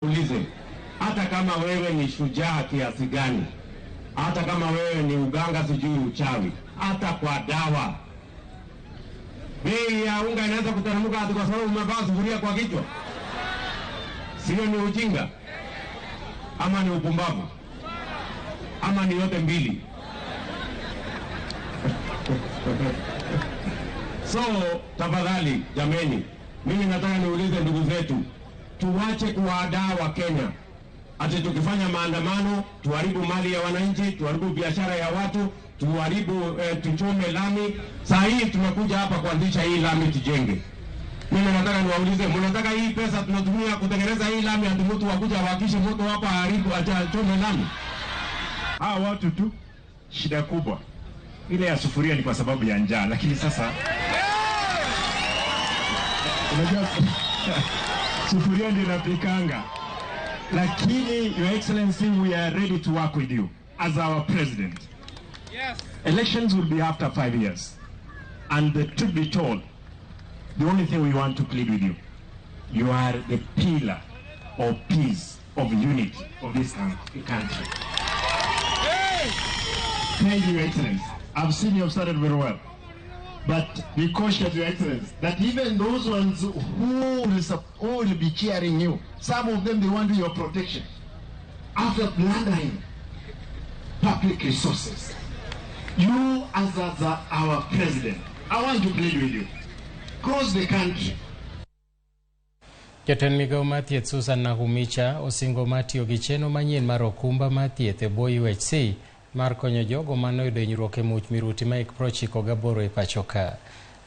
Ulize, hata kama wewe ni shujaa kiasi gani, hata kama wewe ni uganga sijui uchawi, hata kwa dawa, bei ya unga inaweza kuteremka ati kwa sababu umevaa sufuria kwa kichwa? Sio ni ujinga ama ni upumbavu ama ni yote mbili? So tafadhali jameni, mimi nataka niulize ndugu zetu, tuwache kuwadaa wa Kenya ati tukifanya maandamano tuharibu mali ya wananchi, tuharibu biashara ya watu, tuharibu tuchome lami. Saa hii tumekuja hapa kuanzisha hii lami tujenge. Mimi nataka niwaulize, mnataka hii pesa tunatumia kutengeneza hii lami ati mtu wakuja awakishe moto hapa aharibu achome lami? Hawa watu tu shida kubwa ile ya sufuria ni kwa sababu ya njaa, lakini sasa unajua sufuria ndio inapikanga. Lakini Your Excellency, we are ready to work with you as our president. Yes. Elections will be after 5 years. And the truth be told, the only thing we want to plead with you, you are the pillar of peace, of unity of this country. Thank you, Your Excellency. I've seen you have started very well. But be cautious, Your Excellency, that even those ones who will be cheering you, some of them, they want your protection. After plundering public resources, you as our president, I want to plead with you. Cross the country. Jatend migao mar thieth Susan Nakhumicha osingo mar tiyo gi chenro manyien mar okumba mar thieth e bwo UHC mar konyo jogo manoyudo hinyruok e much miruti ma hik 98 e pacho ka.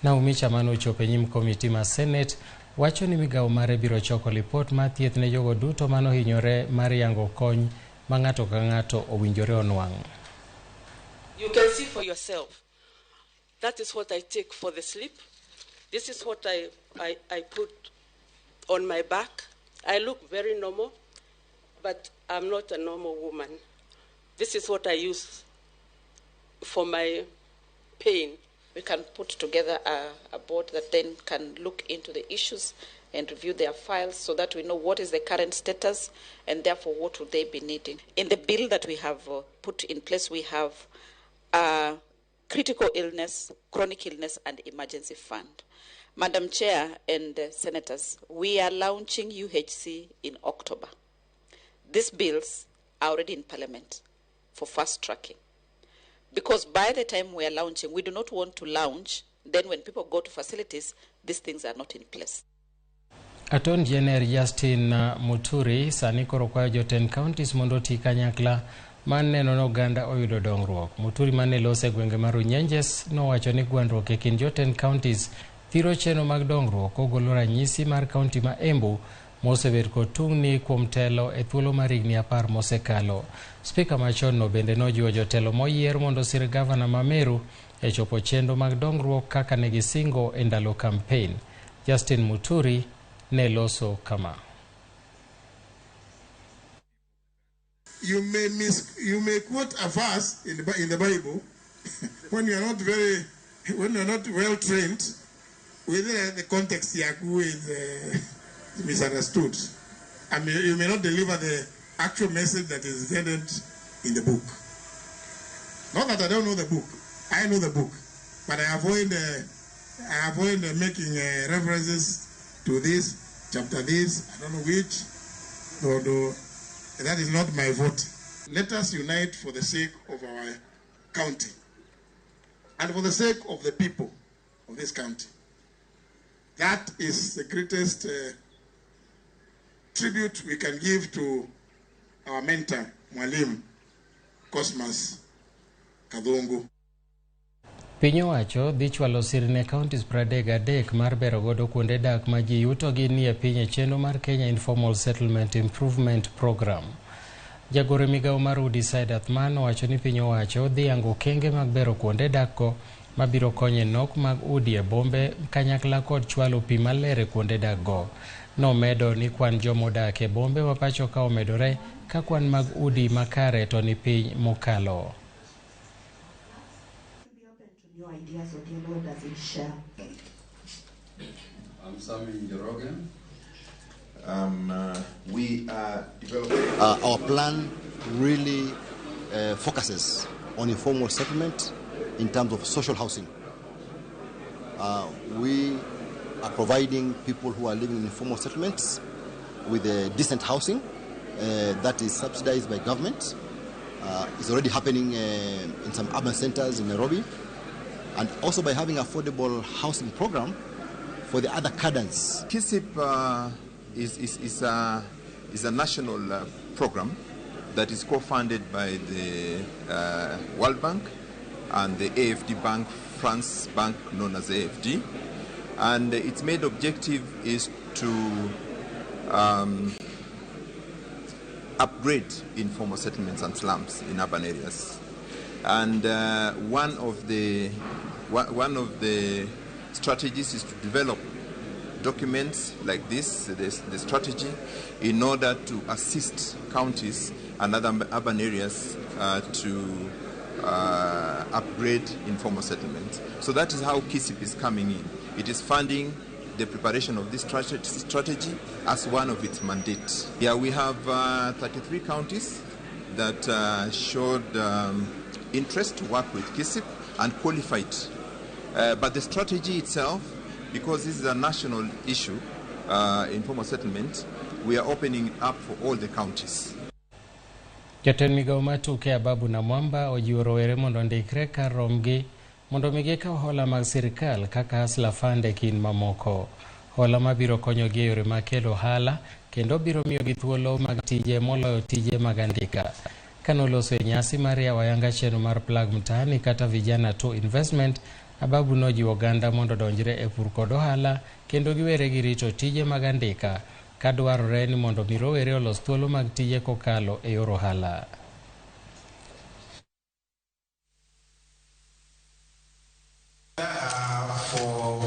Nakhumicha manochopo e nyim komiti mar Senate wacho ni migao mare biro choko lipot mar thieth ne jogo duto manohinyore mar yango kony ma ng'ato ka ng'ato owinjore onwang'. You can see for yourself. That is what I take for the sleep. This is what I put on my back. I look very normal, but I'm not a normal woman. This is what I use for my pain. We can put together a board that then can look into the issues and review their files so that we know what is the current status and therefore what would they be needing. In the bill that we have put in place, we have critical illness, chronic illness, and emergency fund. Madam Chair and Senators, we are launching UHC in October. These bills are already in Parliament for fast tracking. Because by the time we are launching, we do not want to launch, then when people go to facilities, these things are not in place. Attorney General Justin Muturi sani koro kwayo jotend counties mondo oti kanyakla mar neno ni oganda oyudo dongruok. Muturi mane loso e gwenge mar Runyenjes nowacho ni gwandruok e kind jotend counties thiro chenro mag dongruok kogolo ranyisi mar kaunti ma Embu mosebet kod tungni kuom telo e thuolo mar higni 10 mosekalo. Spika machon no bende nojiwo jotelo moyier mondo osir gavana ma Meru e chopo chenro mag dongruok kaka ne gisingo e ndalo kampen. Justin Muturi ne loso kama. You may quote a verse in the Bible when you are not very, when you are not well trained, whether the context yaku is misunderstood. I mean, you may not deliver the actual message that is intended in the book. Not that I don't know the book. I know the book, but I avoid making references to this chapter, this I don't know which. No, that is not my vote. Let us unite for the sake of our county and for the sake of the people of this county. That is the greatest tribute we can give to our mentor, Mwalimu Cosmas Kathungu. Piny owacho dhi chwalo sir ne counties 33 mar bero godo kuonde dak ma ji yutogi ni e piny e chenro mar Kenya Informal Settlement Improvement Program. Jagoro migao mar udi Said Athman owacho ni piny owacho dhi yango okenge mag bero kuonde dak go mabiro konyo e nok mag udi e bombe kanyakla kod chwalo pi maler e kuonde dak go. Nomedo ni kwan jomodak e bombe ma pacho ka omedore ka kwan mag udi makare to ni piny mokalo. I'm Sami Njoroge. We are developing. Our plan really focuses on informal settlement in terms of social housing. We are providing people who are living in informal settlements with a decent housing that is subsidized by government. It's already happening in some urban centers in Nairobi, and also by having affordable housing program for the other cadres. KISIP is a national program that is co-funded by the World Bank and the AFD Bank, France Bank, known as AFD. And its main objective is to upgrade informal settlements and slums in urban areas. And one of the strategies is to develop documents like this, the strategy, in order to assist counties and other urban areas to upgrade informal settlements. So that is how KISIP is coming in. It is funding the preparation of this strategy as one of its mandates. Yeah, we have 33 counties that showed interest to work with KISIP and qualified. But the strategy itself, because this is a national issue, informal settlement, we are opening it up for all the counties. Jatend migawo mar tuke Ababu Namwamba ojiwo rowere mondo ondikre kar romgi mondo mi gikaw hola mag sirkal kaka Hustler Fund e kind mamoko. Hola mabiro konyogi e yore mag kelo ohala kendo biro miyogi thuolo mag tije moloyo tije mag andika. Kanoloso e nyasi mar yawo ayanga chenro mar Plug Mtaani kata Vijana to Investment, Ababu nojiwo oganda mondo odonjre e pur kod ohala kendo giwere gi rito tije mag andika ka dwarore ni mondo mi rowere olos thuolo mag tije kokalo e yor ohala. For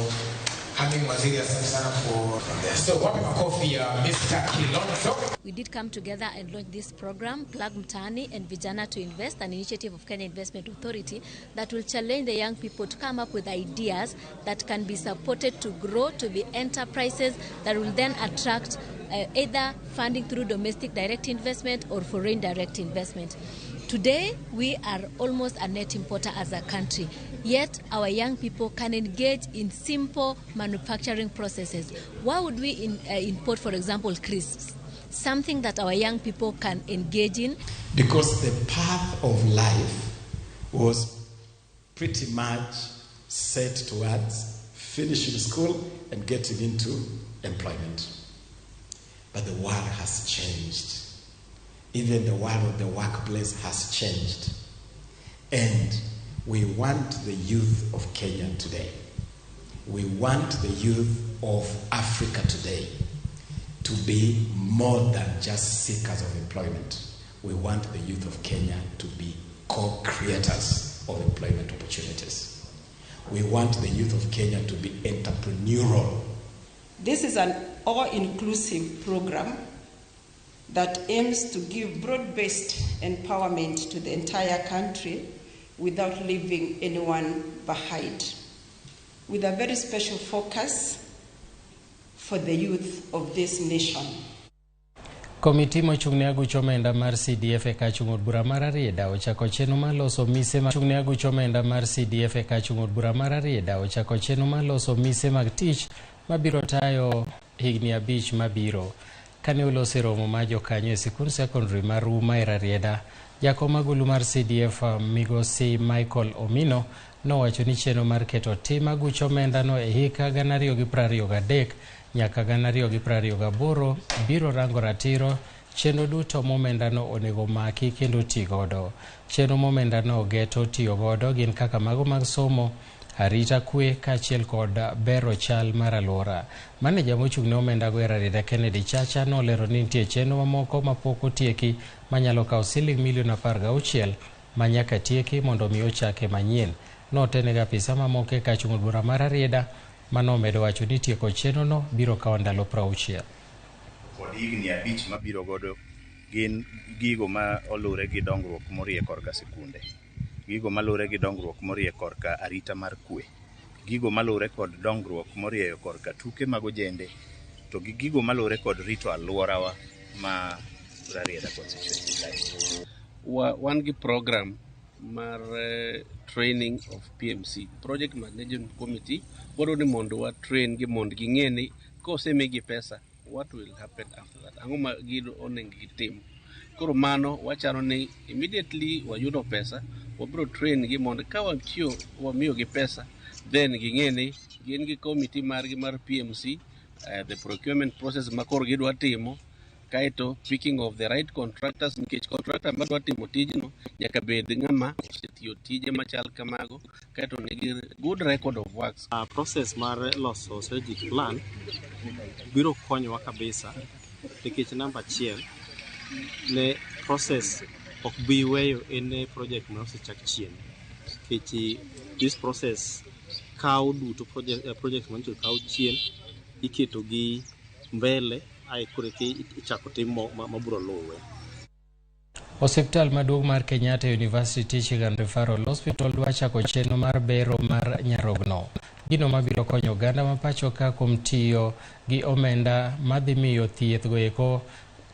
having Waziri, asante sana for so wapi makofi ya Mr. Kilonzo. We did come together and launch this program, Plug Mtaani and Vijana to Invest, an initiative of Kenya Investment Authority that will challenge the young people to come up with ideas that can be supported to grow, to be enterprises that will then attract either funding through domestic direct investment or foreign direct investment. Today, we are almost a net importer as a country, yet our young people can engage in simple manufacturing processes. Why would we import, for example, crisps? Something that our young people can engage in. Because the path of life was pretty much set towards finishing school and getting into employment. But the world has changed. Even the world of the workplace has changed. And we want the youth of Kenya today. We want the youth of Africa today to be more than just seekers of employment. We want the youth of Kenya to be co-creators of employment opportunities. We want the youth of Kenya to be entrepreneurial. This is an all-inclusive program that aims to give broad-based empowerment to the entire country without leaving anyone behind, with a very special focus for the youth of this nation. Komiti mochung' ne aguch omenda mar CDF e kachung' od bura mar Rarieda ochako chenro mar loso mise mochung' ne aguch omenda mar CDF e kachung' od bura mar Rarieda ochako chenro mar loso mise mag tich mabiro tayo higni 5 mabiro. Kane olose romo mar jokanyo e sikund sekondari mar Ruma e Rarieda, jakom agulu mar CDF migosi Michael Omino nowacho ni chenro mar keto tim aguch omenda no e higa 2023 nyaka 2028 biro rango ratiro chenro duto momendano onego maki kendo ti godo. Chenro momendano geto tiyo godo gin kaka mago mag somo, arita kwe kaachiel kod bero chal mar alwora. Maneja mochung' ne omenda go e Rarieda Kennedy Chacha nolero ni nitie chenro mamoko mapok otieki manyalo kawo siling milion 16 ma nyaka tieki mondo mi ochake manyien. Notene gi apisa mamoko e kachung' od bura mar Rarieda manomedo wacho ni tieko chenro no biro kawo ndalo 60. Kod higni 5 mabiro godo gin gigo ma olure gi dongruok morie korka sikunde, gigo malure gi dongruok morie korka arita mar kwe, gigo malure kod dongruok morieyo korka tuke mag ojende, to gi gigo malure kod rito alworawa ma Rarieda constituency kae. Wan gi program mar training of PMC, Project Management Committee. Wadwaro ni mondo wa train gi mondo ging'e ni kosemigi pesa, what will happen after that, ang'o ma gin onego gitim. Koro mano wachano ni immediately wayudo pesa, wabiro train gi mondo ka watiyo wamiyogi pesa, then ging'e ni gin gi committee margi mar PMC, the procurement process ma koro gidwa timo, kaeto picking of the right contractors, nikech contractor madwa timo tijno nyaka bed ng'ama osetiyo tije machal kamago, kaeto nigi good record of works. Process mar loso strategic plan biro konyowa kabisa nikech namba achiel ne process ok bi weyo any project ma osechak chien, nikech this process kawo duto project mantie kawo chien, iketo gi mbele ae koro ichako tim mabiro luwe. Osiptal maduong' mar Kenyatta University Teaching and Referral Hospital dwa chako chenro mar bero mar nyarogno. Gino mabiro konyo oganda ma pacho ka kuom tiyo gi omenda madhi miyo thieth goeko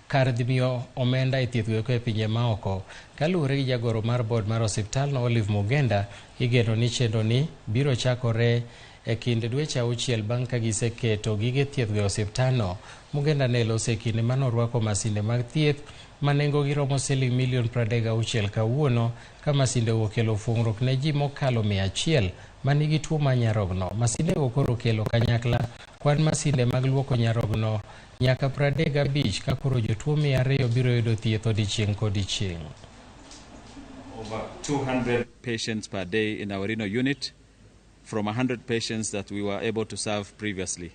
kar dhi miyo omenda e thieth goeko e pinje maoko. Kaluwore gi jagoro mar board mar osiptalno Olive Mugenda, igeno ni chenro ni biro chakore e kind dweche 6 bang' ka giseketo gige thieth go e osiptalno. Mugenda ne loso e kinde manorwako masinde mag thieth ma nengogi romo siling milion 36 kawuono, ka masindego okelo fuong'ruok ne ji mokalo 100 manigi tuo mar nyarogno. Masindego koro okelo kanyakla kwan masinde mag luoko nyarogno nyaka 35, ka koro jotuo 200 biro yudo thieth odiechieng' kodiechieng'. Over 200 patients per day in our renal unit from 100 patients that we were able to serve previously.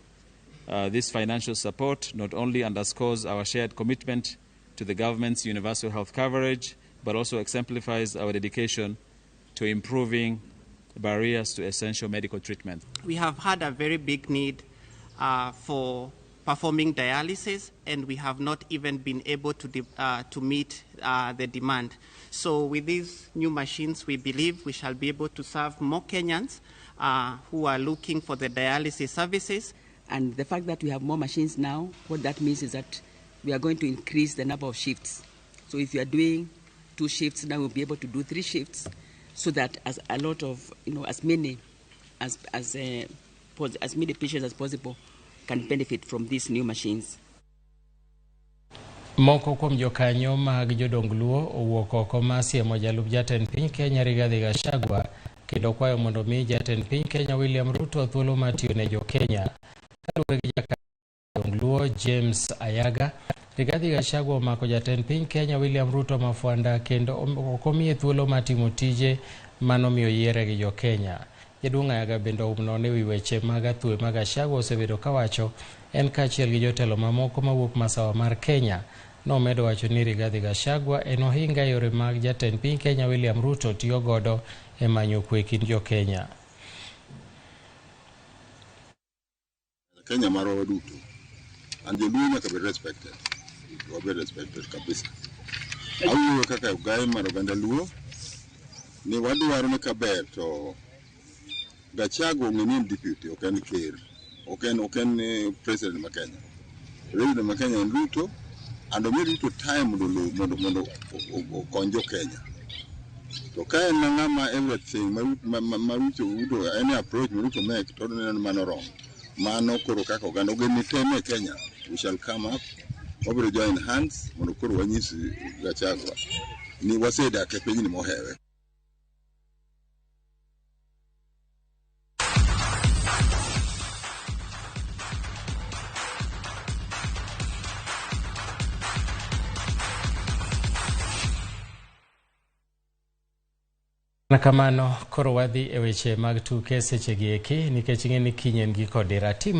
This financial support not only underscores our shared commitment to the government's universal health coverage, but also exemplifies our dedication to improving barriers to essential medical treatment. We have had a very big need for performing dialysis, and we have not even been able to meet the demand. So with these new machines, we believe we shall be able to serve more Kenyans who are looking for the dialysis services. And the fact that we have more machines now, what that means is that we are going to increase the number of shifts. So if you are doing 2 shifts, now we'll be able to do 3 shifts, so that as a lot of, you know, as many as many patients as possible can benefit from these new machines. Moko kuom jokanyo mag jodong Luo owuok oko mar siemo jalup jatend piny Kenya Rigathi Gachagua kendo kwayo mondo mi jatend piny Kenya William Ruto thuolo mar tiyo ne jo-Kenya. Kaluwore gi jodong Luo James Ayaga, Rigathi Gachagua omako jatend piny Kenya William Ruto mafwanda kendo ok omiye thuolo mar timo tije manomiyo yiere gi jo-Kenya. Jaduong' Ayaga bende oum nono ewi weche mag athuwe ma Gachagua osebedo kawacho en kaachiel gi jotelo mamoko mawuok masawa mar Kenya. Nomedo wacho ni Rigathi Gachagua en ohinga e yore mag jatend piny Kenya William Ruto tiyo godo e manyo kwe e kind jo-Kenya. Kenya marwa waduto, and joluo nyaka bed respected, wabed respected kabisa. Awuoyo kaka ogai mar oganda Luo ni wadwaro ni kaber to Gachagua ong'e ni en deputy, ok en ker, ok en president ma Kenya. President ma Kenya en Ruto, and omi Ruto time mondo okony jo Kenya. To ka en ng'ama everything ma Ruto, any approach ma Ruto make to oneno ni mano wrong. Mano koro kaka oganda ogendni te me Kenya, we shall come up, wabiro join hands mondo koro wanyis Gachagua ni wasedak e pinyni mohewe. Na kamano koro wadhi e weche mag tuke sechegi eki nikech ing'e ni kiny en gi kodira. Tim